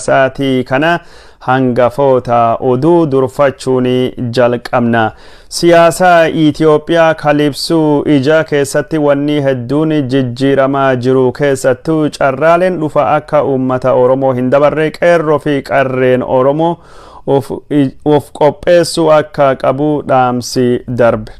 Sa'aatii kana hangafoota oduu durfachuun jalqabna. Siyaasa Itoophiyaa kalibsuu ija keessatti wanni hedduun jijjiiramaa jiru, keessattuu carraaleen dhufa akka uummata Oromoo hin dabarre qeerroo fi qarreen Oromoo of qopheessuu akka qabu dhaamsi darbe.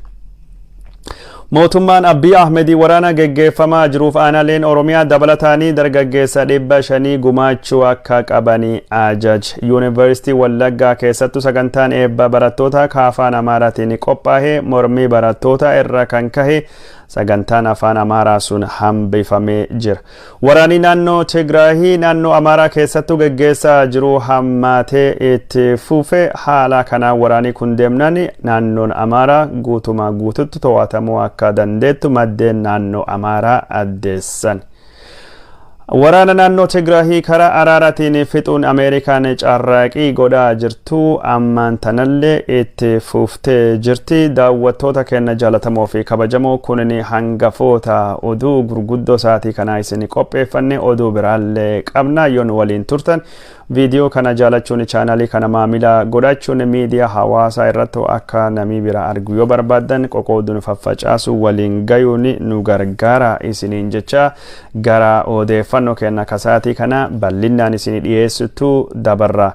Mootummaan Abiy Ahmedii waraana geggeeffamaa jiruuf aanaaleen Oromiyaa dabalataanii dargaggeessa 500 gumaachuu akka qabanii ajaj. Yuunivarsiitii Wallaggaa keessattuu sagantaan eebba barattoota afaan Amaaraatiin qophaa'e mormii barattoota irra kan kahe sagantaan afaan Amaaraa sun hambifamee jira. Waraanni naannoo Tigraahii naannoo Amaaraa keessattuu geggeessaa jiru hammaatee itti fufe. Haala kanaan waraanni kun deemnaan naannoon Amaaraa guutumaa guututti to'atamuu akka dandeettu maddeen naannoo Amaaraa addeessan. Waraana naannoo Tigraahii karaa araaraatiin fixuun Ameerikaan carraaqii godhaa jirtu ammaan tanallee itti fuftee jirti. Daawwattoota keenya jaalatamoo fi kabajamoo, kunin hangafoota oduu gurguddoo sa'aatii kanaa isin qopheeffanne. Oduu biraallee qabna. Yoo nu waliin turtan, viidiyoo kana jaalachuun, chaanalii kana maamila godhachuun, miidiyaa hawaasaa irratti akka namii bira argu yoo barbaaddan qoqooduun faffacaasu waliin gayuun nu gargaara isiniin jecha, gara odeeffannoo keenya kasaatii kana bal'inaan isin dhiyeessitu dabarra.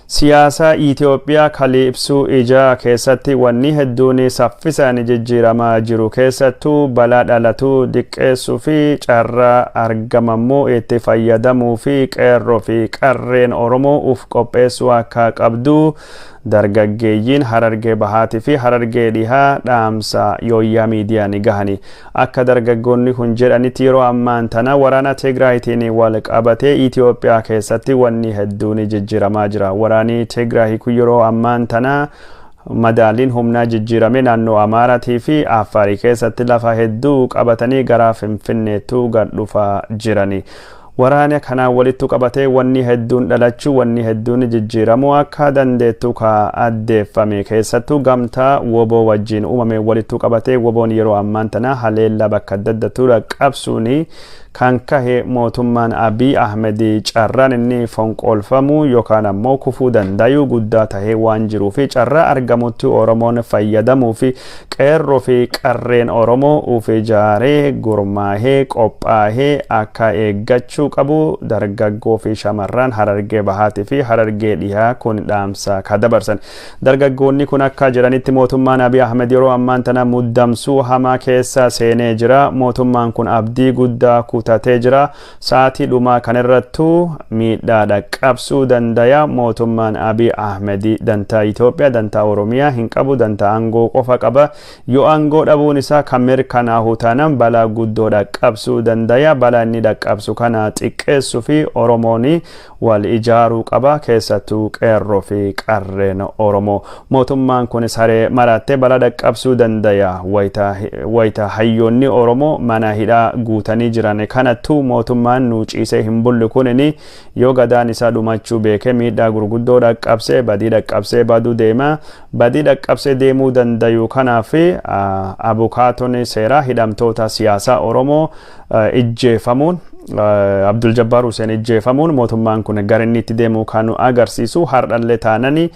Siyaasa Itoophiyaa kalibsuu ijaa keessatti wanni hedduun saffisaan jijjiiramaa jiru, keessattuu balaa dhalatu diqqeessuu fi carraa argamammoo itti fayyadamuu fi qeerroo fi qarreen Oromoo uf qopheessuu akka qabdu dargaggeeyyiin Harargee Bahaatii fi Harargee Dhihaa dhaamsa Yooyyaa Miidiyaa ni gahani. Akka dargaggoonni kun jedhanitti, yeroo ammaan tana waraana Tigraayitiin wal qabatee Itoophiyaa keessatti wanni hedduun jijjiiramaa jira. Waraanni Tigraay kun yeroo ammaan tana madaaliin humnaa jijjiirame naannoo Amaaraatii fi Afaarii keessatti lafa hedduu qabatanii gara Finfinneettuu gad dhufaa jirani. Waraana kanaan walitti qabatee wanni hedduun dhalachuu, wanni hedduun jijjiiramuu akka dandeettu ka addeeffame. Keessattuu gamtaa WOBO wajjin uumame walitti qabatee WOBOon yeroo ammaan tana haleellaa bakka adda addattuu qabsuuni kan kahe mootummaan Abiy Ahmed carraan inni fonqolfamuu yookaan ammoo kufuu danda'u guddaa tahee waan jiruu fi carraa argamutti Oromoon fayyadamuu fi qeerroo fi qarreen Oromoo uf ijaaree, gurmaahee, qophaahee akka eeggachuu qabu dargaggoo fi shamarran Harargee Bahaatii fi Harargee Dhihaa kun dhaamsa ka dabarsan. Dargaggoonni kun akka jedhanitti, mootummaan Abiy Ahmed yeroo ammaan tana muddamsuu hamaa keessa seenee jira. Mootummaan kun abdii guddaa kutatee jira. Sa'aatii dhumaa kanarrattuu miidhaa dhaqqabsuu dandaya. Mootummaan Abiy Ahmed dantaa Itoophiyaa, dantaa Oromiyaa hin qabu, dantaa aangoo qofa qaba. Yoo aangoo dhabuun isaa kan mirkanaa'u taanaan balaa guddoo dhaqqabsuu dandaya. Balaa inni dhaqqabsu kana xiqqeessuu fi Oromoon wal ijaaruu qaba, keessattuu qeerroo fi qarreen Oromoo. Mootummaan kun saree marattee balaa dhaqqabsuu dandaya. Wayita hayyoonni Oromoo mana hidhaa guutanii jiran kanattuu mootummaan nu ciisee hin bulli kunini yoo gadaan isaa dhumachuu beekee miidhaa gurguddoo dhaqqabsee, badii dhaqqabsee baduu deema. Badii dhaqqabsee deemuu dandayu. Kanaaf abukaatonni seeraa hidhamtoota siyaasaa Oromoo ijjeefamuun, Abdul Jabbaar Hussein ijjeefamuun, mootummaan kun gara inni itti deemu kan agarsiisu. Har'allee taanani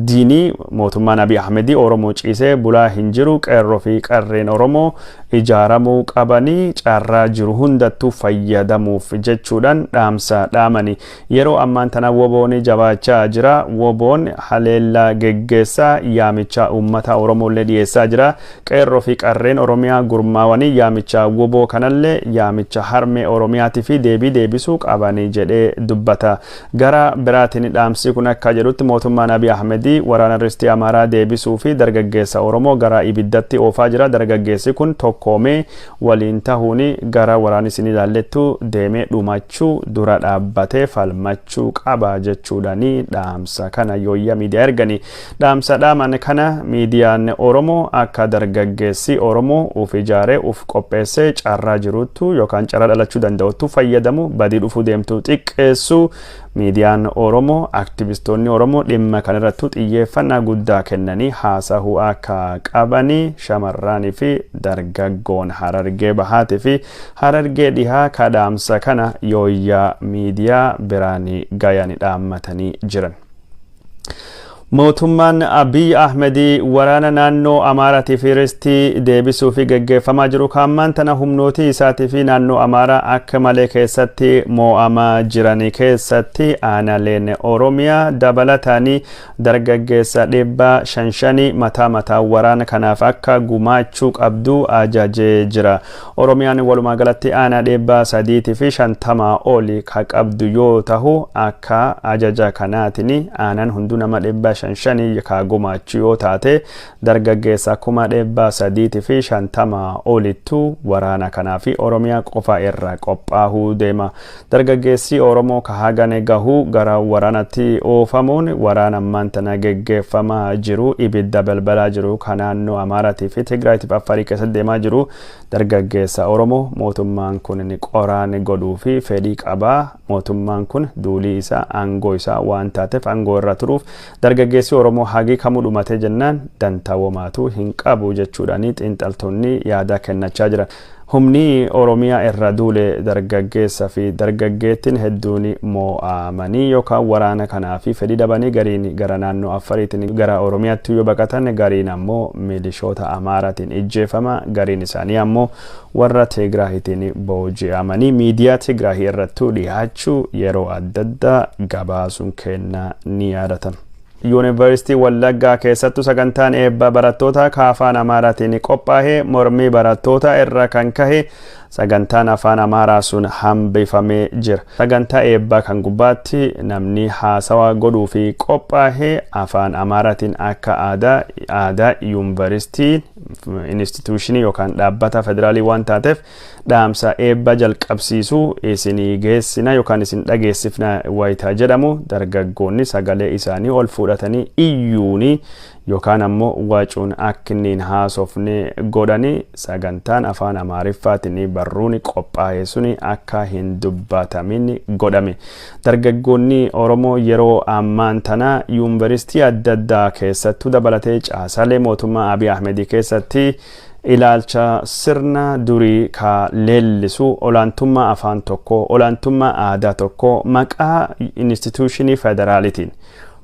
diinii mootummaan Abiy Ahmedii Oromoo ciisee bulaa hin jiru. Qeerroo fi qarreen Oromoo ijaaramuu qabanii carraa jiru hundattuu fayyadamuuf jechuudhaan dhaamsa dhaamani. Yeroo ammaan tana WOBOon jabaachaa jira. WOBOon haleellaa geggeessaa yaamicha uummata Oromollee dhiyeessaa jira. Qeerroo fi qarreen Oromiyaa gurmaawanii yaamicha WOBO kanallee yaamicha harmee Oromiyaatii fi deebii deebisuu qabanii jedhee dubbata. Gara biraatiin dhaamsi kun akka jedhutti, mootummaan Abiy Ahmedii waraana ristii Amaaraa deebisuu fi dargaggeessa Oromoo gara ibiddatti oofaa jira. Dargaggeessi kun tokkoomee waliin tahuun gara waraanni isin ilaallettu deemee dhumachuu dura dhaabbatee falmachuu qaba jechuudhaani dhaamsa kana Yooyyaa Miidiyaa erganii. Dhaamsa dhaaman kana miidiyaan Oromoo akka dargaggeessi Oromoo uf ijaaree uf qopheessee carraa jiruttu yookaan carraa dhalachuu argachuu danda'utu fayyadamu, badii dhufuu deemtu xiqqeessu. Miidiyaan Oromoo, aktivistoonni Oromoo dhimma kanarrattu xiyyeeffannaa guddaa kennanii haasahuu akka qabanii, shamarraanii fi dargaggoon Harargee Bahaatii fi Harargee Dhihaa kadhaamsa kana Yooyyaa Miidiyaa biraanii gayani dhaammatanii jiran. Mootummaan Abiy Ahmedii waraana naannoo Amaaraatii fi Ristii deebisuu fi geggeeffamaa jiru kaammaan tana humnootii isaatii fi naannoo Amaaraa akka malee keessatti moo'amaa jiran keessatti aanaaleen Oromiyaa dabalataanii dargaggeessa 500 mataa mataa waraana kanaaf akka gumaachuu qabdu ajajee jira. Oromiyaan walumaa galatti aanaa 350 oli ka qabdu yoo tahu, akka ajaja kanaatiin aanaan hunduu nama 500 ka gumaachuu yoo taate, dargaggeessa 350,000 olittu waraana kanaa fi Oromiyaa qofa irra qophaa'uu deema. Dargaggeessi Oromoo ka hagane gahuu gara waraanatti oofamuun waraana ammaan tana geggeeffamaa jiru, ibidda balbalaa jiru, ka naannoo Amaaraatii fi Tigraayitiif Affarii keessatti deemaa jiru, dargaggeessa Oromoo mootummaan kun qoraan godhuu fi fedhii qabaa. Mootummaan kun duulii isaa aangoo isaa waan taateef, aangoo irra turuuf dargaggeessi Oromoo hagii kamuu dhumatee jennaan dantaa womaatu hin qabu jechuudhaani xiinxaltoonni yaada kennachaa jiran. Humni Oromiyaa irra duule dargaggeessa fi dargaggeettiin hedduun moo'amanii yookaan waraana kanaa fi fedhii dhabanii, gariin gara naannoo Affariitiin gara Oromiyaatti yoo baqatan, gariin ammoo milishoota Amaaraatiin ijjeefama, gariin isaanii ammoo warra Tigraahitiin booji'amanii miidiyaa Tigraahii irrattuu dhiyaachuu yeroo adda addaa gabaasuun kennaa ni yaadatama. Yuunivarsiitii Wallaggaa keessattu sagantaan eebba barattoota ka afaan Amaaraatiin qophaa'e mormii barattoota irra kan kahe sagantaan afaan Amaaraa sun hambifamee jira. Sagantaa eebbaa kan gubbaatti namni haasawa godhuu fi qophaa'e afaan Amaaraatiin akka aadaa yuunivarsiitii instituushinii yookaan dhaabbata federaalii waan taateef dhaamsa eebba jalqabsiisuu isinii geessina yookaan isin dhageessifna wayitaa jedhamu, dargaggoonni sagalee isaanii ol fudhatanii iyyuuni yookaan ammoo wacuun akka inni hin haasofne godhanii, sagantaan afaan Amaariffaatiin barruun qophaa'e suni akka hin dubbatamin godhame. Dargaggoonni Oromoo yeroo ammaan tana yuunivarsiitii adda addaa keessattuu dabalatee caasaalee mootummaa Abiy Ahmedii keessatti ilaalcha sirna durii ka leellisu, olaantummaa afaan tokkoo, olaantummaa aadaa tokkoo, maqaa instituushinii federaalitiin,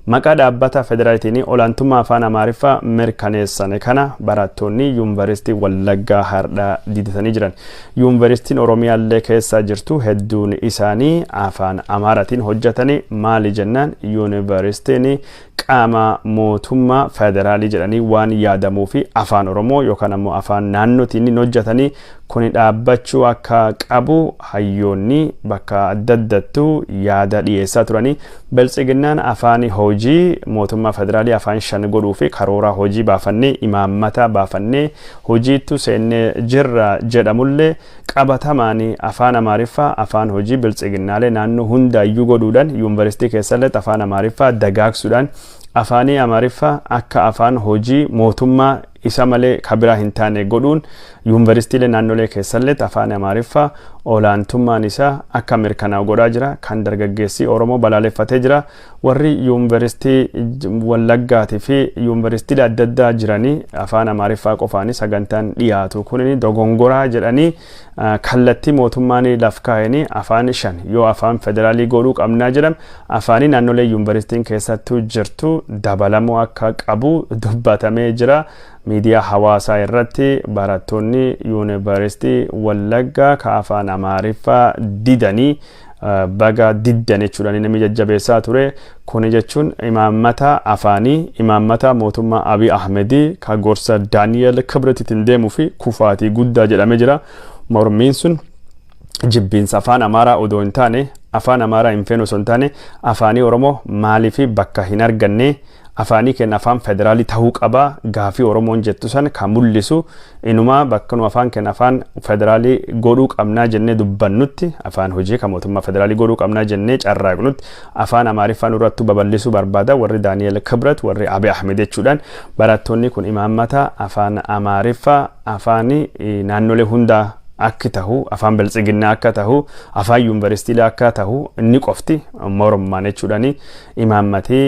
maqaa dhaabbata federaalitiin olaantummaa afaan Amaariffaa mirkaneessan kana barattoonni Yuunivarsiitii Wallaggaa hardha didatanii jiran. Yuunivarsiitiin Oromiyaallee keessa jirtu hedduun isaanii afaan Amaaraatiin hojjetanii, maali jennaan yuunivarsiitiin qaama mootummaa federaalii jedhanii waan yaadamuu fi afaan Oromoo yookaan ammoo afaan naannootiin hin hojjetanii. Kuni dhaabbachuu akka qabu hayyoonni bakka adda addattuu yaada dhiyeessaa turanii, Biltsiginnaan afaan hojii mootummaa federaalii afaan 5 godhuu fi karoora hojii baafannee, imaammata baafannee hojiittu seennee jirra jedhamullee, qabatamaan afaan Amaariffaa afaan hojii biltsiginnaalee naannoo hundaayyuu godhuudhaan, yuunivarsiitii keessallee afaan Amaariffaa dagaagsuudhaan, afaanii Amaariffaa akka afaan hojii mootummaa isa malee kabiraa hin taane godhuun, yuunivarsiitiilee naannolee keessallee afaan Amaariffaa olaantummaan isaa akka mirkanaa'u godhaa jira. Kan dargaggeessi Oromoo balaaleffatee jira. Warri Yuunivarsiitii Wallaggaatii fi yuunivarsiitiilee adda addaa jiranii afaan Amaariffaa qofaanii sagantaan dhiyaatu kun dogongoraa jedhanii, kallattii mootummaan laf kaa'anii afaan 5 yoo afaan federaalii godhuu qabnaa jedham, afaanii naannolee yuunivarsiitiin keessattuu jirtu dabalamuu akka qabu dubbatamee jira. Miidiyaa hawaasaa irratti barattoonni Yuunivarsiitii Wallaggaa ka afaan Amaariffaa didanii baga diddan jechuudhaan namni jajjabeessaa ture. Kuni jechuun imaammata afaanii, imaammata mootummaa Abiy Ahmedii ka gorsa Daani'el Kibretiitiin deemuu fi kufaatii guddaa jedhamee jira. Mormiin sun jibbiinsa afaan Amaaraa odoo hin taane, afaan Amaaraa hin feenu osoo hin taane, afaanii Oromoo maaliif bakka hin arganne, afaanii keenya afaan federaalii ta'uu qaba gaafii Oromoon jettu san kan mul'isu, inumaa bakka nu afaan keenya afaan federaalii godhuu qabnaa jennee dubbannutti, afaan hojii kan mootummaa federaalii godhuu qabnaa jennee carraaqnutti, afaan Amaariffaa nurrattuu babal'isuu barbaada warri Daani'el Kibret, warri Abiy Ahmed jechuudhaan, barattoonni kun imaammata afaan Amaariffaa afaanii naannolee hundaa Akki tahu afaan biltsiginnaa akka tahu, afaan yuunivarsiitii akka tahu inni qofti mormaan jechuudhani imaammatee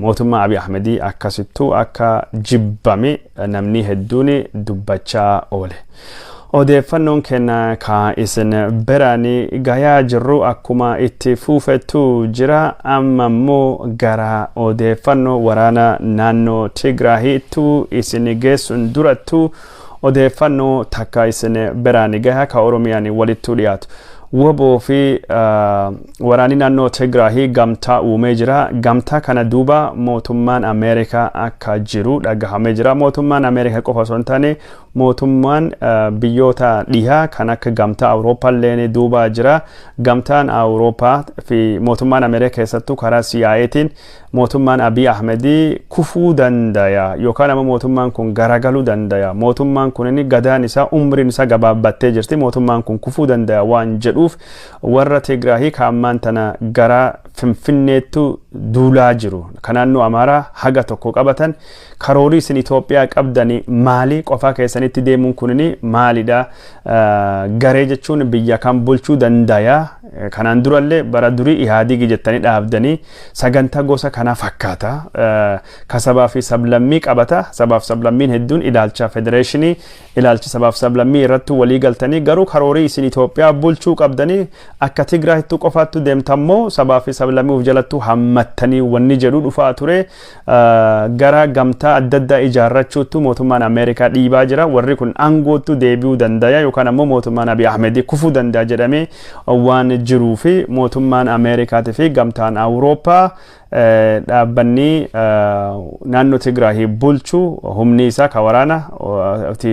mootummaa Abiy Ahmedii akkasittuu akka jibbame namni hedduun dubbachaa oole. Odeeffannoon kenna ka isin biraan gayaa jirru akkuma itti fuufettu jira. Amma immoo gara odeeffannoo waraana naannoo Tigraahiittu isin geessuun durattu odeeffannoo takka isin biraan gaha ka Oromiyaan walittu dhiyaatu. WBO fi waraanni naannoo Tigraahii gamtaa uumee jira. Gamtaa kana duuba mootummaan Ameerikaa akka jiru dhagahamee jira. Mootummaan Ameerikaa qofa osoo hin taane, mootummaan biyyoota dhihaa kan akka Gamtaa Awurooppaa illee duuba jira. Gamtaan Awurooppaa fi mootummaan Ameerikaa keessattuu karaa CIA'tiin mootummaan Abiy Ahmedii kufuu danda'a yookaan ammoo mootummaan kun garagaluu danda'a. Mootummaan kun inni gadaan isaa, umriin isaa gabaabbattee jirti. Mootummaan kun kufuu danda'a waan jedhuuf warra Tigraahii kaammaan tana gara Finfinneettu duulaa jiru. Kan naannoo Amaaraa haga tokko qabatan, karoorii isin Itoophiyaa qabdani maali? Qofaa keessanitti deemuun kunini maalidha? Garee jechuun biyya kan bulchuu danda'a. Kanaan durallee bara durii Ihaadigi jettanii dhaabdanii sagantaa gosa kanaa fakkaata. Ka sabaa fi sablammii qabata. Sabaaf sablammiin hedduun ilaalcha federeeshinii, ilaalcha sabaaf sablammii irratti walii galtanii, garuu karoorii isin Itoophiyaa bulchuu qabdanii akka Tigraahittuu qofaattu deemtammoo sabaa fi sablammii of jalattuu hammattanii wanni jedhu dhufaa ture. Gara gamtaa adda addaa ijaarrachuuttu mootummaan Ameerikaa dhiibaa jira. Warri kun aangoottu deebi'uu danda'a yookaan ammoo mootummaan Abiy Ahmed kufuu danda'a jedhamee waan jiruu fi mootummaan Ameerikaatii fi gamtaan Awurooppaa dhaabbanni naannoo Tigraahii bulchu, humni isaa ka waraana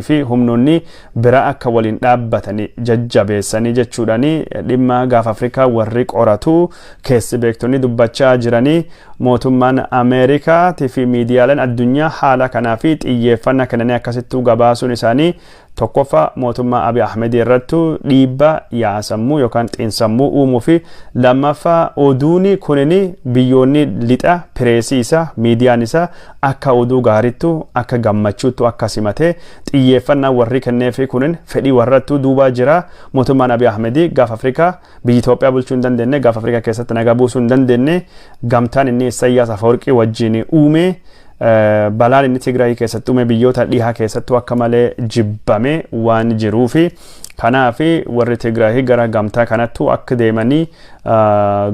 fi humnoonni biraa akka waliin dhaabbatanii jajjabeessanii jechuudhaani dhimma Gaafa Afrikaa warri qoratu keessi beektonni dubbachaa jiranii. Mootummaan Ameerikaatii fi miidiyaaleen addunyaa haala kanaa fi xiyyeeffannaa kennanii akkasittuu gabaasuun isaanii tokkoffaa mootummaa Abiy Ahmed irrattu dhiibba yaasammuu yookaan xiinsammuu uumuu fi lammaffaa oduuni kunini biyyoonni lixa pireesii isaa, miidiyaan isaa akka oduu gaarittu, akka gammachuuttu akka simatee xiyyeeffannaa warri kenneefi kunin fedhii warrattuu duubaa jira. Mootummaan Abiy Ahmed Gaafa Afrikaa biyya Itoophiyaa bulchuu hin dandeenye, Gaafa Afrikaa keessatti nagaa buusuu hin dandeenye. Gamtaan inni Isayyaas Afawarqii wajjin uume, balaan inni Tigraay keessatti uume biyyoota dhihaa keessattuu akka malee jibbame waan jiruufi kanaaf warri Tigraay gara gamtaa kanattu akka deemanii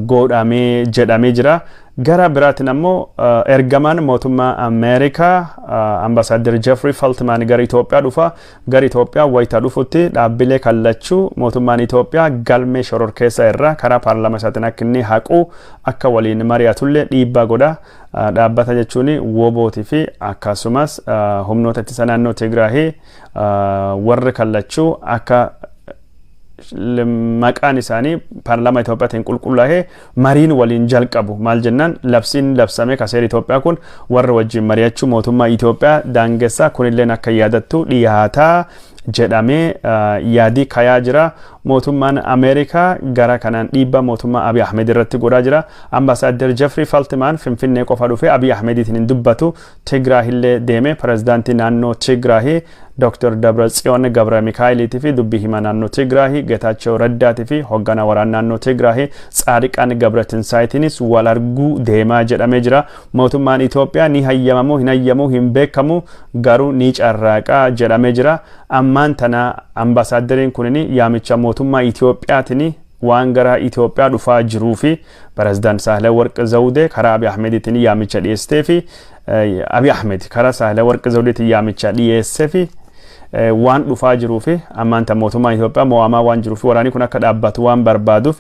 godhamee jedhamee jira. Gara biraatiin ammoo ergamaan mootummaa Ameerikaa Ambasaaddar Jeffrey Feltman gara Itoophiyaa dhufa. Gara Itoophiyaa wayita dhufutti dhaabbilee kallachuu mootummaan Itoophiyaa galmee shororkeessa irraa karaa paarlaamaa isaatiin akka inni haqu akka waliin mari'atullee dhiibbaa godha. Dhaabbata jechuun WBOtii fi akkasumas humnoota ittisa naannoo Tigraahii warri kallachuu akka maqaan isaanii paarlaamaa Itoophiyaatiin qulqullaa'ee mariin waliin jalqabu. Maal jennaan, labsiin labsame ka seera Itoophiyaa kun warra wajjin mari'achuu mootummaa Itoophiyaa daangessaa. Kunilleen akka yaadattu dhiyaataa jedhamee yaadii kayaa jira. Mootummaan Ameerikaa gara kanaan dhiibbaa mootummaa Abiy Ahmed irratti godhaa jira. Ambasaaddar Jeffrey Feltman Finfinnee qofa dhufe Abiy Ahmediitiin hin dubbatu. Tigraahillee deeme pirezidaantii naannoo Tigraahii Dr. Dabratsiyoon Gabra Mikaa'eliitii fi dubbii himaa naannoo Tigraahii Getaachoo Raddaatii fi hoogganaa waraana naannoo Tigraahii Tsaadiqaan Gabra Tinsaayitiinis wal arguu deemaa jedhamee jira. Mootummaan Itoophiyaa ni hayyamamoo hin hayyamuu hin beekamu, garuu ni carraaqaa jedhamee jira. Ammaan tana ambasaaddariin kunin yaamicha mootummaa Itoophiyaatiin waan gara Itoophiyaa dhufaa jiruu fi pirezidaant Saahilawarq Zawudee karaa Abiy Ahmediitiin yaamicha dhiyeessitee fi Abiy Ahmed karaa Saahilawarq Zawudeetiin yaamicha dhiyeessee fi waan dhufaa jiruu fi ammaan tan mootummaan Itoophiyaa mo'amaa waan jiruuf waraanni kun akka dhaabbatu waan barbaaduuf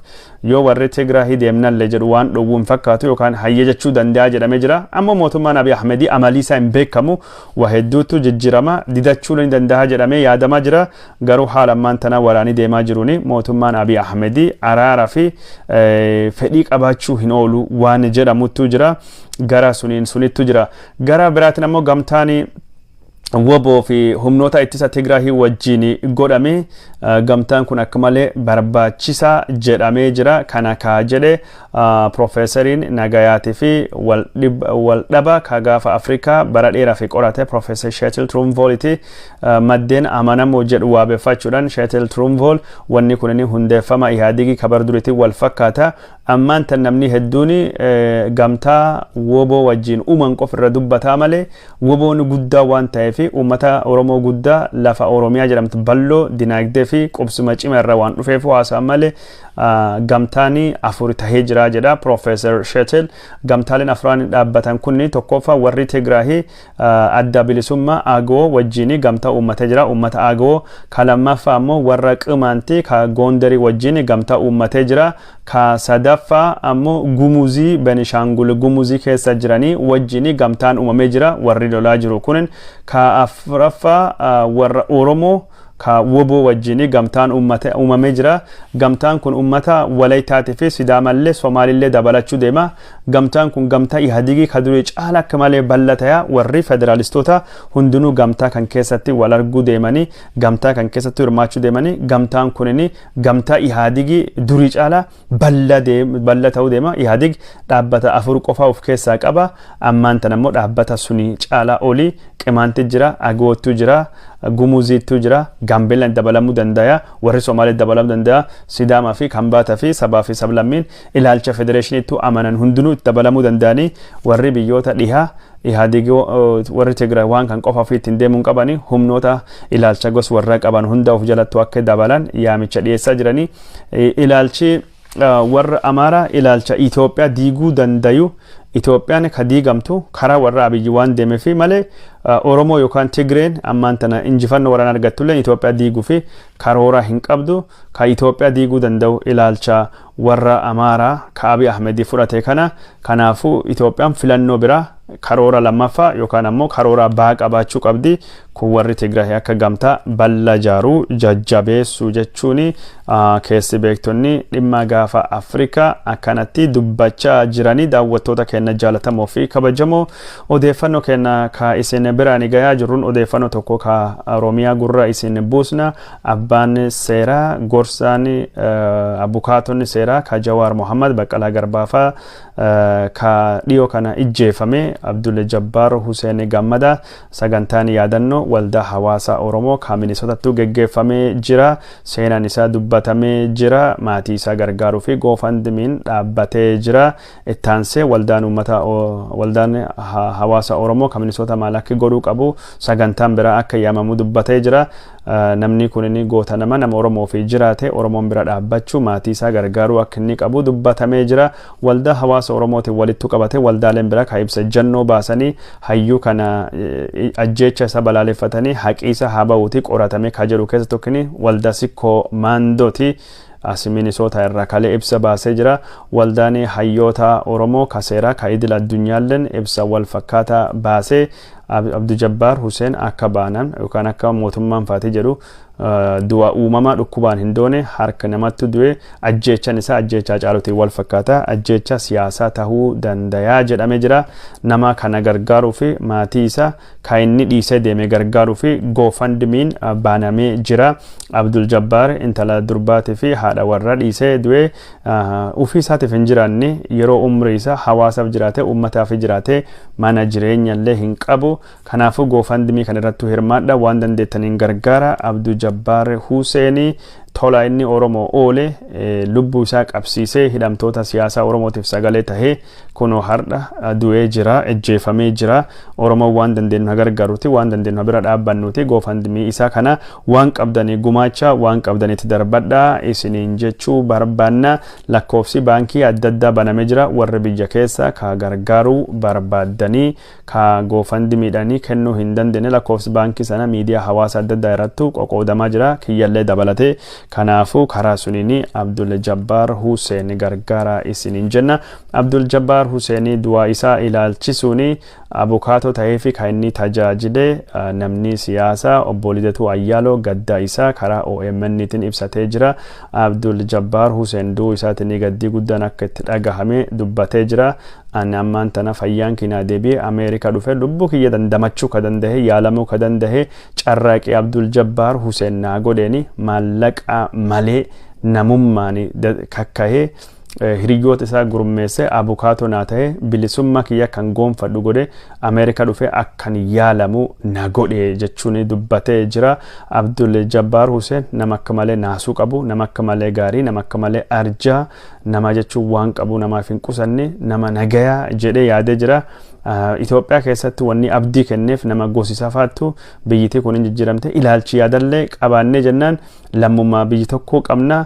yoo warri Tigraahii deemnallee jedhu waan dhowwuu hin fakkaatu yookaan hayya jechuu danda'a jedhamee jira. Ammoo mootummaan Abiy Ahmedii amalii isaa hin beekamu, waa hedduutu jijjiirama, didachuu ni danda'a jedhamee yaadamaa jira. Garuu haala ammaan tana waraanni deemaa jiruuni mootummaan Abiy Ahmedii araara fi fedhii qabaachuu hin oolu waan jedhamuttu jira. Gara suniin sunittu jira. Gara biraatiin ammoo gamtaan WBO fi humnoota ittisa Tigraahii wajjin godhame, gamtaan kun akka malee barbaachisaa jedhamee jira. Kana kaa jedhe Profeesariin nagayaatii fi waldhaba ka gaafa Afrikaa bara dheeraa fi qorate, Profeesar Sheetil Turunvooliti. Maddeen amanamoo jedhu waabeffachuudhaan Sheetil Turunvool, wanni kun hundeeffama Ihaadigii kabar duriitiin wal fakkaata. Ammaan tan namni hedduun gamtaa WBO wajjin uuman qofa irra dubbataa malee, WBOn guddaa waan ta'eef, uummata Oromoo guddaa lafa Oromiyaa jedhamtu bal'oo dinaagdee fi qubsuma cima irra waan dhufeef haasa'an malee, gamtaan afur tahee jira jedha Profeesar Sheetil. Gamtaaleen afran dhaabbatan kunni, tokkoffaa warri Tigraahii Adda Bilisummaa Agoo wajjin gamtaa uummatee jira, uummata Agoo. Ka lammaffaa ammoo warra Qimaantii ka Goondarii wajjin gamtaa uummatee jira. Ka sadaffaa ammoo Gumuzii Benishaangul Gumuzii keessa jiranii wajjin gamtaan uumamee jira, warri lolaa jiru kunin. Ka afuraffaa warra Oromoo ka WBO wajjin gamtaan uumamee jira. Gamtaan kun uummata Walayitaatii fi Sidaamallee Somaalillee dabalachuu deema. Gamtaan kun gamtaa Ihadigii ka durii caala akka malee bal'atayaa. Warri federaalistoota hundinuu gamtaa kan keessatti wal arguu deemanii, gamtaa kan keessatti hirmaachuu deemanii, gamtaan kunin gamtaa Ihadigii durii caala bal'aa ta'uu deema. Ihadig dhaabbata afur qofaa of keessaa qaba. Ammaan tan ammoo dhaabbata suni caalaa olii Qimaanti jira, Agoottu jira, Gumuziittu jira, Gaambeellaan dabalamuu danda'a, warri Somaalee dabalamuu danda'a, Sidaamaa fi Kambaataa fi sabaa fi sablammiin ilaalcha federeeshiniitti amanan hundinuu itti dabalamuu danda'anii. Warri biyyoota dhihaa Ihaadigii, warri Tigraay waan kan qofa ofii ittiin deemuu qabanii, humnoota ilaalcha gos warra qaban hunda of jalattu akka dabalan yaamicha dhiyeessaa jiranii. Ilaalchi warra Amaaraa ilaalcha Itoophiyaa diiguu dandayu. Itoophiyaan ka diigamtu karaa warra Abiyyi waan deemeefi malee, Oromoo yookaan Tigreen ammaan tana injifannoo waraana argattullee Itoophiyaa diiguu fi karoora hin qabdu. Ka Itoophiyaa diiguu danda'u ilaalcha warra Amaaraa ka Abiy Ahmedii fudhate kana. Kanaafuu Itoophiyaan filannoo biraa, karoora lammaffaa yookaan ammoo karoora baa qabaachuu qabdi. Kun warri Tigraay akka gamtaa bal'aa jaaruu jajjabeessuu jechuun keessi beektonni dhimma gaafa Afrikaa akkanatti dubbachaa jiranii. Daawwattoota keenya jaalatamoo fi kabajamoo, odeeffannoo keenya ka isin biraan gayaa jirruun odeeffannoo tokko ka Oromiyaa gurra isin buusna. Abbaan seeraa gorsaan, abukaatonni seeraa ka Jawaar Mohammad, Baqqalaa Garbaafaa, ka dhiyoo kana ijjeefame Abdul Jabbaar Hussein Gammada, sagantaan yaadannoo Waldaa Hawaasa Oromoo ka Minisotattu geggeeffamee jira. Seenaan isaa dubbatamee jira. Maatii isaa gargaaruu fi GoFundMen dhaabbatee jira. Ittaansee waldaan uummata, waldaan hawaasa Oromoo ka Minisota maal akka godhuu qabu sagantaan biraa akka yaamamu dubbatee jira. Namni kun inni goota nama, nama Oromoo fi jiraate, Oromoon bira dhaabbachuu, maatii isaa gargaaruu akka inni qabu dubbatamee jira. Waldaa Hawaasa Oromootiin walittu qabate waldaaleen bira ka ibsa jannoo baasanii, hayyuu kana ajjeecha isa balaaleffatanii, haqiisa haa ba'uuti qoratame ka jedhu keessa tokkini waldaa Sikkoo Maandooti. As Minisoota irraa kalee ibsa baasee jira. Waldaan hayyoota Oromoo ka seeraa ka idil addunyaalleen ibsa wal fakkaataa baasee, Abdu Jabbaar Hussein akka baanan yookaan akka mootummaan faatii jedhu du'a uumamaa dhukkubaan hin doone, harka namatti du'e, ajjeechan isaa ajjeechaa caalutiin wal fakkaata, ajjeecha siyaasaa tahuu dandayaa jedhamee jira. Nama kana gargaaruu fi maatii isaa kan inni dhiisee deeme gargaaruu fi GoFundMen banamee jira. Abdul Jabbaar intala durbaatii fi haadha warra dhiisee du'e. Ofii isaatiif hin jiraanne, yeroo umrii isaa hawaasaaf jiraate, uummataaf jiraate, mana jireenyallee hin qabu. Kanaafuu GoFundMe kan irratti hirmaadha, waan dandeettaniin gargaara. Abdul Jabbaar Huseenii tola inni Oromoo oole, lubbuu isaa qabsiisee hidhamtoota siyaasaa Oromootiif sagalee tahee, kunoo har'a du'ee jira, ejjeefamee jira. Oromoo waan dandeenyu gargaaruti, waan dandeenyu bira dhaabbannuti, GoFundMe isaa kana waan qabdanii gumaacha, waan qabdanitti darbadhaa isiniin jechuu barbaanna. Lakkoofsi baankii adda addaa banamee jira. Warri biyya keessa ka gargaaruu barbaaddanii, ka GoFundMedhanii kennuu hin dandeenye, lakkoofsi baankii sana miidiyaa hawaasa adda addaa irratti qoqoodamaa jira, kiyyallee dabalatee. Kanaafuu karaa suniin Abdul Jabbaar Hussein gargaara isiniin jenna. Abdul Jabbaar Hussein du'aa isaa ilaalchisuun abukaatoo ta'ee fi kan inni tajaajile namni siyaasaa obbo Lidatuu Ayyaaloo gaddaa isaa karaa OMN tiin ibsatee jira. Abdul Jabbaar Hussein du'uu isaatiin gaddii guddaan akka itti dhagahame dubbatee jira. Ani ammaan tana fayyaan kinaa deebi'ee Ameerikaa dhufe, lubbuu kiyya dandamachuu ka danda'e, yaalamuu ka danda'e carraaqii Abdul Jabbaar Huseen naa godheeni. Maallaqa malee namummaan kakkahee hiriyoota isaa gurmeessee abukaatoo naa ta'e, bilisummaa kiyya kan goonfadhu godhe, Ameerikaa dhufe akkan yaalamu na godhe jechuun dubbatee jira. Abdul Jabbaar Huseen nama akka malee naasuu qabu, nama akka malee gaarii, nama akka malee arjaa, nama jechuun waan qabu namaaf hin qusanne, nama nagayaa jedhee yaadee jira. Itoophiyaa keessatti wanni abdii kenneef nama gosisaa faattu biyyittii kun hin jijjiiramte ilaalchi yaadallee qabaannee jennaan, lammummaa biyyi tokkoo qabna,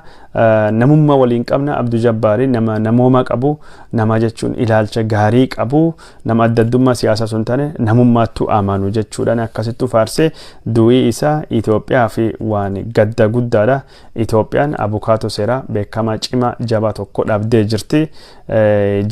namummaa waliin qabna. Abdul Jabbaari nama namooma qabu, nama jechuun ilaalcha gaarii qabu, nama adda addummaa siyaasaa sun taane namummaattu amanu jechuudhaan akkasittu faarsee. Du'ii isaa Itoophiyaa fi waan gadda guddaadha. Itoophiyaan abukaatoo seeraa beekamaa cimaa jabaa tokko dhabdee jirti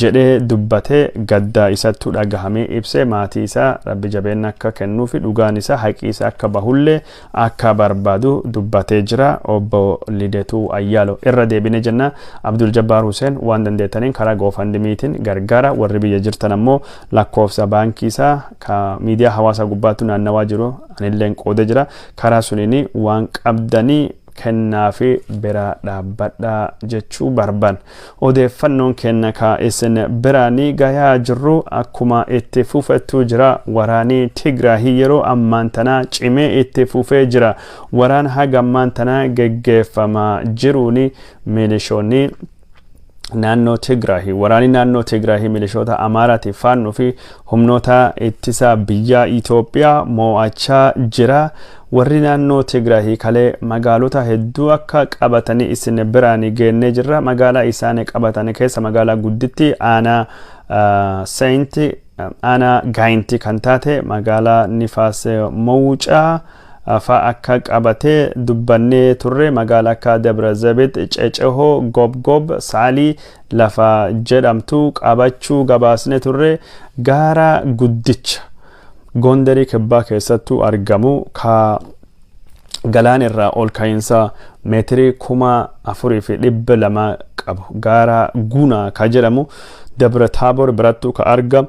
jedhee dubbatee, gadda isattu dhagahamee ibsee, maatii isaa Rabbi jabeenya akka kennuu fi dhugaan isaa, haqii isaa akka bahullee akka barbaadu dubbatee jira obbo Lidetuu Ayyaalo. Irra deebine jenna, Abdul Jabbaar Huseen waan dandeettaniin karaa GoFundMetiin gargaara. Warri biyya jirtan ammoo lakkoofsa baankii isaa ka miidiyaa hawaasaa gubbaatti naannawaa jiru anilleen qoodee jira. Karaa suniin waan qabdanii kennaa fi bira dhaabbadhaa jechuu barban. Odeeffannoon kenna ka isin biraanii gayaa jirru akkuma itti fufettu jira. Waraanii Tigraahii yeroo ammaan tanaa cimee itti fufee jira. Waraan haga ammaan tanaa geggeeffamaa jiruuni milishoonni naannoo Tigraahii, waraanni naannoo Tigraahii milishoota Amaaraatiif faannuu fi humnoota ittisa biyyaa Itoophiyaa mo'achaa jira. Warri naannoo Tigraahii kalee magaalota hedduu akka qabatanii isin biraan geennee jirra. Magaalaa isaan qabatan keessa magaalaa gudditti aanaa Seenti, aanaa Gaayinti kan taate magaalaa Nifaas Mawucaa fa akka qabatee dubbannee turre. Magaalaa akka Dabra Zabit, Cecehoo, Gobgob, Saalii lafa jedhamtu qabachuu gabaasne turre. Gaara guddicha Gondarii kibbaa keessattuu argamu ka galaan irraa ol ka'iinsa meetirii 4,200 qabu, gaara Gunaa ka jedhamu Dabra Taabor birattuu ka argamu,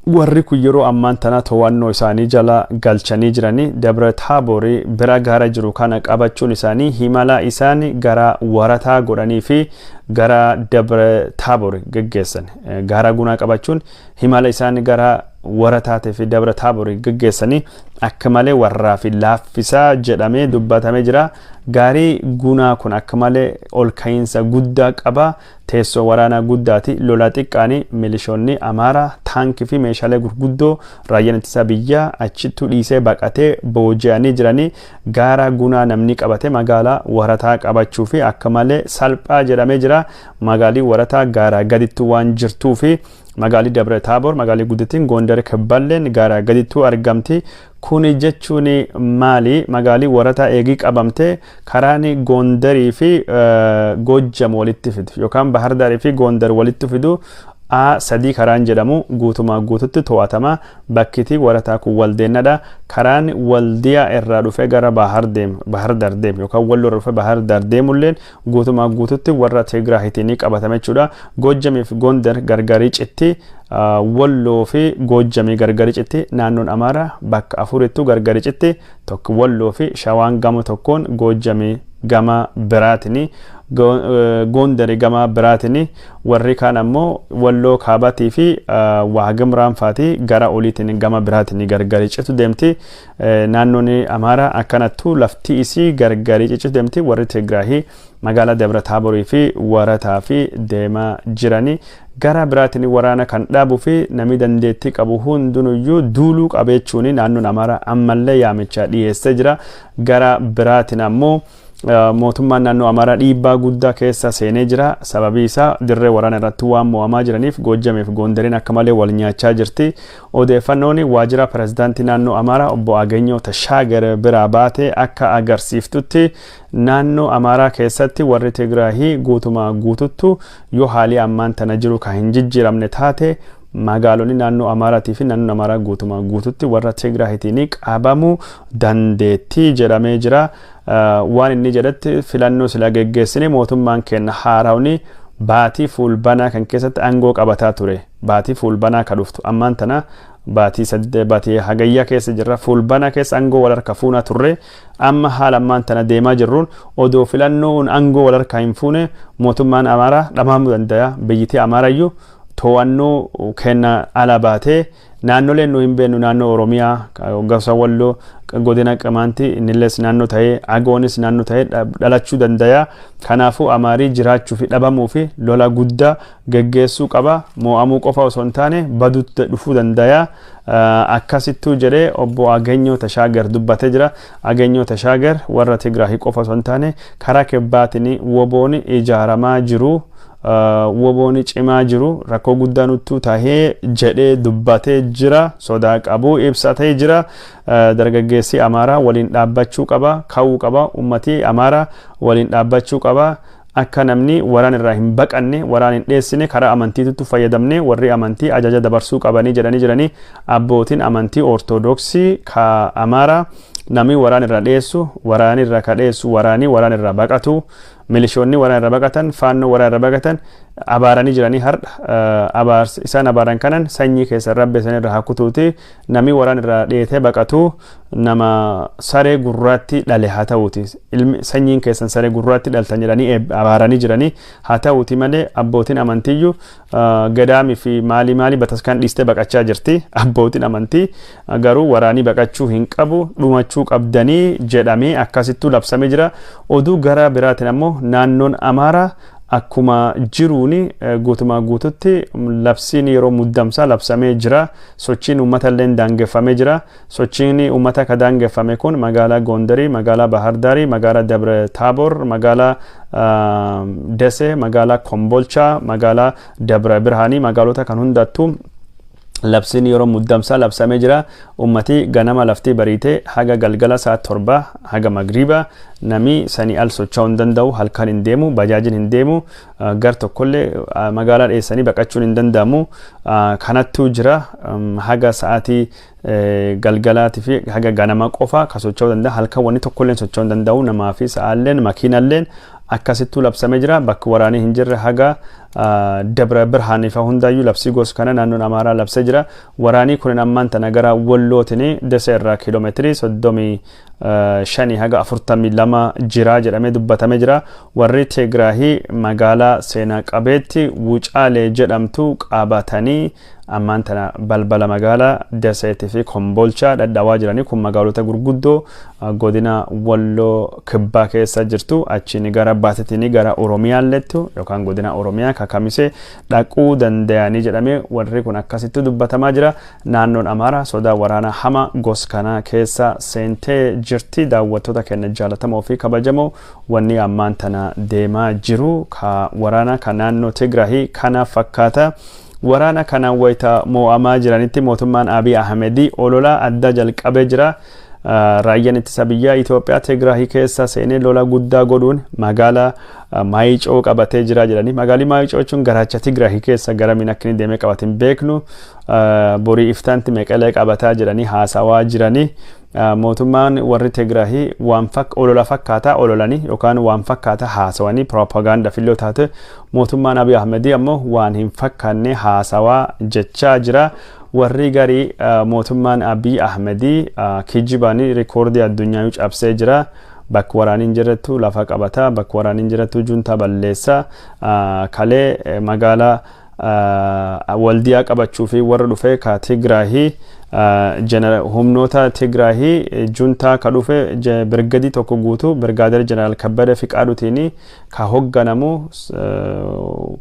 warri kun yeroo ammaan tana to'annoo isaanii jala galchanii jiranii. Dabra Taaborii bira gaara jiru kana qabachuun isaanii himala isaan gara Warataa godhanii fi gara Dabra Taabor geggeessan, gaara Gunaa qabachuun himala isaan gara Warataatii fi Dabra Taaborii geggeessanii akka malee warraa fi laaffisaa jedhamee dubbatamee jira. Gaarii Gunaa kun akka malee ol ka'iinsa guddaa qaba. Teessoo waraanaa guddaati. Lola xiqqaanii milishoonni Amaaraa taankii fi meeshaalee gurguddoo raayyaan ittisa biyyaa achittuu dhiisee baqatee booji'anii jiranii. Gaara Gunaa namni qabate magaalaa Warataa qabachuu fi akka malee salphaa jedhamee jira. Magaalii Warataa gaaraa gaditti waan jirtuu fi magaalii Dabra Taabor, magaalii guddittiin Gondar kibballeen gaaraa gadittuu argamti. Kuni jechuun maali? Magaalii Warataa eegii qabamte karaan Gondarii fi Gojjam walitti fidu yookaan Bahardaarii fi Gondar walitti fidu A3 karaan jedhamu guutumaa guututti to'atama. Bakkiti Warataa kun waldeennadha. Karaan Waldiyaa irraa dhufee gara Bahar deemu, Bahar Dar deemu yookaan Walloo irraa dhufee Bahar Dar deemulleen guutumaa guututti warra Tigraahitiin ni qabatama jechuudha. Gojjamii fi Gondar gargarii citti, Walloo fi Gojjamii gargarii citti, naannoon Amaaraa bakka afurittuu gargarii citti. Tokko Walloo fi Shawaan gama tokkoon, Gojjamii gama biraatini, Gondari gama biraatini, warri kaan ammoo Walloo kaabatii fi Waagimraan faatii gara oliitiin gama biraatiin gargarii citu deemti. Naannoon Amaaraa akkanattuu lafti isii gargarii citu deemti. Warri Tigraahii magaalaa Dabra Taaborii fi Warataa fi deemaa jirani. Gara biraatiin waraana kan dhaabuu fi namni dandeettii qabu hundinuyyuu duuluu qabeechuun naannoon Amaaraa ammallee yaamicha dhiyeessee jira. Gara biraatiin ammoo mootummaan naannoo Amaaraa dhiibbaa guddaa keessa seenee jira. Sababii isaa dirree waraana irratti waan mo'amaa jiraniif Goojjamii fi Gondariin akka malee wal nyaachaa jirti. Odeeffannoon waajjira pirezidaantii naannoo Amaaraa obbo Aganyoo Tashaagar biraa baate akka agarsiiftutti, naannoo Amaaraa keessatti warri Tigraahii guutumaa guututtu yoo haalii ammaan tana jiru kan hin jijjiiramne taate, magaalonni naannoo Amaaraatii fi naannoon Amaaraa guutumaa guututti warra Tigraahitiin qabamuu dandeettii jedhamee jira. Waan inni jedhetti filannoo sila geggeessine mootummaan keenya haarawni Baatii Fulbanaa kan keessatti aangoo qabataa ture. Baatii Fulbanaa ka dhuftu, ammaan tana baatii sadde, baatii Hagayyaa keessa jirra. Fulbanaa keessa aangoo wal harka fuunaa turre. Amma haala ammaan tana deemaa jirruun, odoo filannoon aangoo wal harkaa hin fuune, mootummaan Amaaraa dhamamuu danda'a. Biyyitii Amaarayyuu to'annoo kenna ala baatee naannoleen nu hin beeknu, naannoo Oromiyaa gosa Walloo, godina Qimaantii, innillees naannoo ta'ee, Agoonis naannoo ta'ee dhalachuu danda'a. Kanaafuu Amaarii jiraachuu fi dhabamuu fi lola guddaa geggeessuu qaba. Mo'amuu qofa osoo hin taane baduutti dhufuu danda'a. Akkasittuu jedhee obbo Agenyoo Tashaagar dubbatee jira. Agenyoo Tashaagar warra Tigraahii qofa osoo hin taane karaa kibbaatiin woboon ijaaramaa jiru. Woboon cimaa jiru rakkoo guddaa nuttuu tahee jedhee dubbatee jira. Sodaa qabuu ibsatee jira. Dargaggeessi Amaaraa waliin dhaabbachuu qaba, ka'uu qaba. Ummatii Amaaraa waliin dhaabbachuu qaba. Akka namni waraan irraa hin baqanne, waraan hin dheessine, karaa amantiitutti fayyadamne warri amantii ajaja dabarsuu qabanii jedhanii jiranii. Abbootiin amantii Ortodoksii ka Amaaraa, namni waraan irraa dheessu, waraan irraa ka dheessu, waraanii waraan irraa baqatu, milishoonni waraan irraa baqatan, faannoo waraan irraa baqatan abaaranii jiranii. Har'a isaan abaaran kanan sanyii keessa rabbe san irraa hakutuuti. Namni waraan irraa dheetee baqatu nama saree gurraatti dhale haa ta'uuti, ilmi sanyiin keessan saree gurraatti dhaltan jedhanii abaaranii jiranii. Haa ta'uuti malee abbootiin amantiyyuu gadaamii fi maalii maalii bataskaan dhiistee baqachaa jirti. Abbootiin amantii garuu waraanii baqachuu hin qabu, dhumachuu qabdanii jedhamee akkasittuu labsamee jira. Oduu gara biraatiin ammoo naannoon Amaaraa akkuma jiruun guutumaa guututti labsiin yeroo muddamsaa labsamee jira. Sochiin uummata illee daangeffamee jira. Sochiin uummata ka daangeffame kun magaalaa Gondarii, magaalaa Bahardaarii, magaalaa Dabre Taabor, magaalaa Desee, magaalaa Kombolchaa, magaalaa Dabra Birhaanii, magaalota kan hundattuu labsiin yeroo muddamsaa labsamee jira. Ummati ganama laftii bariitee haga galgala sa'a 7, haga magriiba, nami sanii al socho'uu hin danda'u. Halkan hin deemu, bajaajiin hin deemu, gar tokkollee magaalaa dheessanii baqachuun hin danda'amu. Kanattuu jira. Haga sa'aatii galgalaatii fi haga ganama qofa ka socho'uu danda'a. Halkan wanni tokkollee socho'uu hin danda'u, namaa fi sa'aalleen makiinalleen. Akkasittuu labsamee jira. Bakki waraanii hin jirre haga Dabra Birhaanii fa hundaayyuu labsii gosa kana naannoon Amaaraa labsee jira. Waraanii kunin ammaan tana gara Wallootiin Dese irraa kiiloomeetirii 35 haga 42 jira jedhamee dubbatamee jira. Warri Tigraahii magaalaa seenaa qabeetti Wucaalee jedhamtu qabatanii ammaan tana balbala magaalaa Daseetii fi Kombolchaa dhadhawaa jiranii. Kun magaalota gurguddoo godina Walloo Kibbaa keessa jirtu. Achiin gara Baatetiin gara Oromiyaallettu yookaan godina Oromiyaa kakamisee dhaquu danda'anii jedhamee warri kun akkasitti dubbatamaa jira. Naannoon Amaaraa sodaa waraanaa hama gos kana keessa seentee jirti. Daawwattoota keenya jaalatamoo fi kabajamoo, wanni ammaan tana deemaa jiru ka waraana ka naannoo Tigraahii kana fakkaata. Waraana kana wayita mo'amaa jiranitti mootummaan Abiy Ahmedii olola adda jalqabee jira. Raayyaan ittisa biyyaa Itoophiyaa Tigraahii keessa seenee lola guddaa godhuun magaalaa Maayicoo qabatee jira jedhanii. Magaalli Maayicoo jechuun garaacha Tigraahii keessa, garamiin akka inni deemee qabate hin beeknu. Borii iftaanti Meqelee qabataa jedhanii haasawaa jiranii. Mootummaan warri Tigraahii waan olola fakkaataa ololanii yookaan waan fakkaataa haasawanii propaganda filloo taate, mootummaan Abiy Ahmedii ammoo waan hin fakkaanne haasawaa jechaa jira. Warri garii mootummaan Abiy Ahmedii kijibanii rikoordii addunyaa cabsee jira. Bakka waraanni hin jirrettu lafa qabata, bakka waraanni hin jirrettu junta balleessa. Kalee magaalaa Waldiyaa qabachuu fi warra dhufe ka Tigraahii, humnoota Tigraahii juntaa ka dhufe birgadii tokko guutuu Birgaadeer Jeneraal Kabbada Fiqaaduutiin ka hogganamu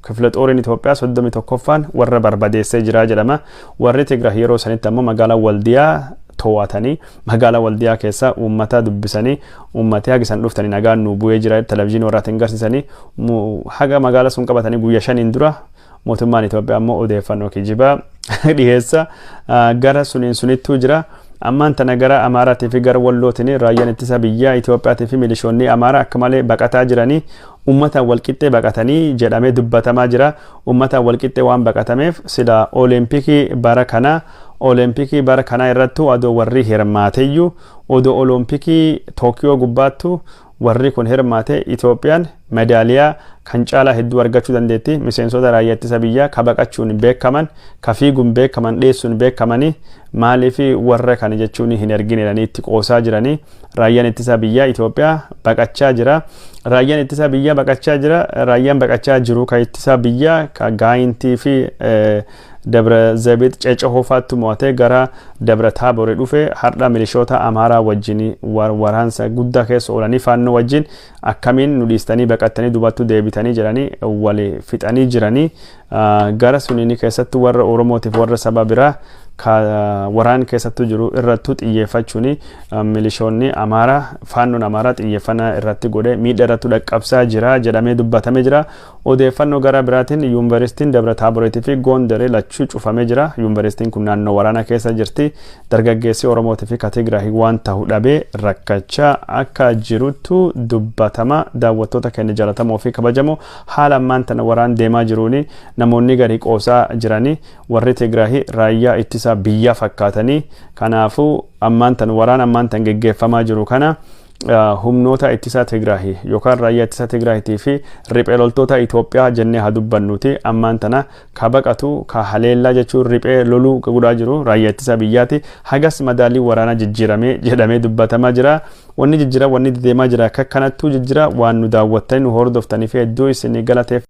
kifla xooriin Itoophiyaa 31ffaan warra barbadeessee jira jedhama. Warri Tigraahii yeroo sanitti ammoo magaalaa Waldiyaa to'atanii, magaalaa Waldiyaa keessa uummata dubbisanii, uummati haga isaan dhuftanii nagaan nu bu'ee jira televizyiinii warraatiin garsiisanii haga magaalaa sun qabatanii guyyaa 5n dura. Mootummaan Itoophiyaa ammoo odeeffannoo kijibaa dhiyeessa, gara suniin sunittuu jira. Ammaan tana gara Amaaraatii fi gara Wallootiin raayyaan ittisa biyyaa Itoophiyaatii fi milishoonni Amaaraa akka malee baqataa jiranii, uummataan walqixxee baqatanii jedhamee dubbatamaa jira. Uummataan walqixxee waan baqatameef sila Olompikii bara kanaa irrattu adoo warri hirmaateyyuu, odoo Olompikii Tookiyoo gubbaattu warri kun hirmaate, Itoophiyaan Medaaliyaa kan caalaa hedduu argachuu dandeetti. Miseensota raayyaa ittisa biyyaa ka baqachuun beekaman, ka fiiguun beekaman, dheessuun beekamanii, maaliif warra kana jechuun hin ergine jedhanii itti qoosaa jiranii. Raayyaan ittisa biyyaa Itoophiyaa baqachaa jira. Raayyaan ittisa biyyaa baqachaa jira. Raayyaan baqachaa jiru ka ittisa biyyaa ka Gaayintii fi Dabra Zabit Cecehoofaatti mo'atee gara Dabra Taabore dhufe har'a milishoota Amaaraa wajjin waraansa guddaa keessa oolanii, Faannoo wajjin akkamiin nu dhiistanii baqattanii dubattu deebitanii jedhanii wal fixanii jiranii. Gara suniin keessattuu warra Oromootiif warra saba biraa ka waraan keessattuu jiru irrattuu xiyyeeffachuun milishoonni Amaaraa, Faannoon Amaaraa xiyyeeffannaa irratti godhee miidha irratti dhaqqabsaa jira jedhamee dubbatamee jira. Odeeffannoo gara biraatiin Yuunivarsiitiin Dabra Taaboreetii fi Gondaree lachuu cufamee jira. Yuunivarsiitiin kun naannoo waraanaa keessa jirti. Dargaggeessi Oromootii fi Tigraay waan ta'u dhabee rakkachaa akka jiruttu dubbatama. Daawwattoota keenya jaallatamoo fi kabajamoo, haala ammaan tana waraan deemaa jiruuni namoonni gadi qoosaa jiranii, warri Tigraay raayyaa ittisa biyyaa fakkaatanii. Kanaafuu ammaan tan waraan ammaan tan geggeeffamaa jiru kana humnoota ittisa Tigraay yookaan raayyaa ittisa Tigraayitii fi riphee loltoota Itoophiyaa jennee haa dubbannuti, ammaan tana ka baqatu, ka haleellaa jechuun riphee loluu godhaa jiru raayyaa ittisa biyyaati. Hagas madaalii waraanaa jijjiiramee jedhamee dubbatamaa jira. Wanni jijjiira, wanni deemaa jira akka kanattuu jijjiira. Waan nu daawwattanii nu hordoftanii fi hedduu isin galateef.